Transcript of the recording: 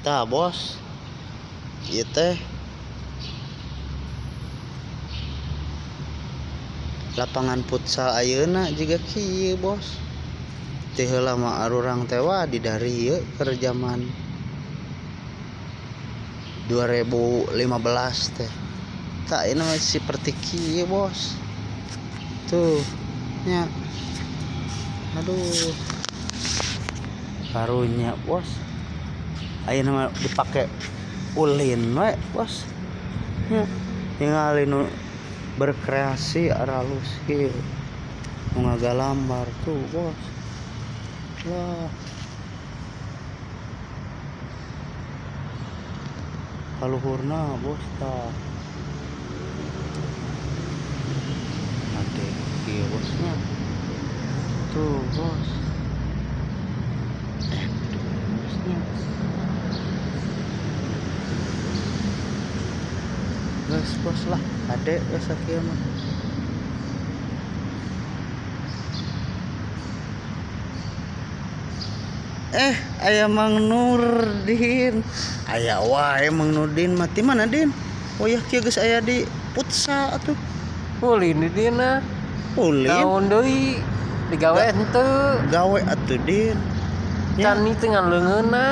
Tah bos, ieu teh lapangan futsal ayeuna jiga kieu bos. Teu heula mah arurang teh wah di darieu keur jaman 2015 teh. Tah ayeuna mah seperti kieu bos. Tuh nya. Aduh. Karunya bos. Ayeuna mah dipake ulin we bos. Nya ningali nu berkreasi aralus kieu. Nu ngagalambar tuh bos. Wah. Kaluhurna bos tah. Ade kieu bosnya. Tuh bos. Bosnya. Geus bos lah, ade geus sakieu mah. Aya Mang Nurdin. Aya wae Mang Nurdin mah. Ti mana Din? Oh ya kieu geus aya di futsal atuh. Ulin di dina. Ulin. Naon deui? Digawe henteu. Gawe atuh Din. Can teu ngan leungeunna.